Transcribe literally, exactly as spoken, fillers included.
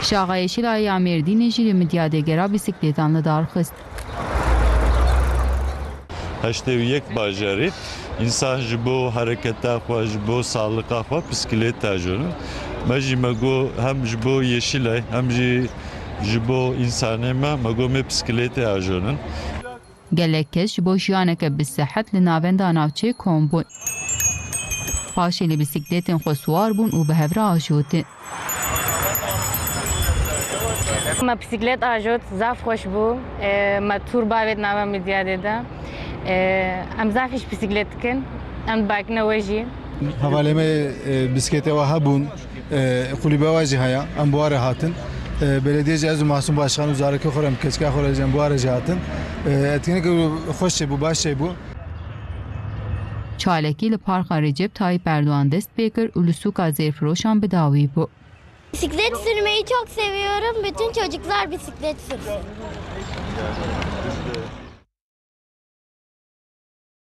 Çaxa Yeşilay ya Mêrdînê jî li Midyadê gera bisiklêtan li dar xist. Heştê û yek bajarî însan ji bo hereketa xwe, ji bo sağlika xwe piskilêt ajonin. Me jî me got hem ji bo Yeşilay hem jî ji bo însanê me, me got mê piskilêtê ajonin. Gelek kes ji bo jiyaneke bi sehet li navenda navçeyê kom bûn. Paşê li bisiklêtên xwe siwar bûn û bi hev re ajotin. Me bisiklet ajot, zaf xweş bû. E, me tûr bavêt nava Midyadê de. E, em zaf hîş bisiklet dikin. Em dibakine we jî. Hevalê me, e, bisikletê we hebûn, e, kulîbe we jî heye. Em bi we re hatin. E, belediye jî ez û Masûm Başkan û zarokê xwe re em keçika xwe re jî em bi we re jî hatin. E, etkinlik xweş çêbû, baş çêbû. Çalekî li Parka Recep Tayyip Erdoğan dest pê kir û li sûka zêrfiroşan bi dawî bû. Bisiklet sürmeyi çok seviyorum. Bütün çocuklar bisiklet sürsün.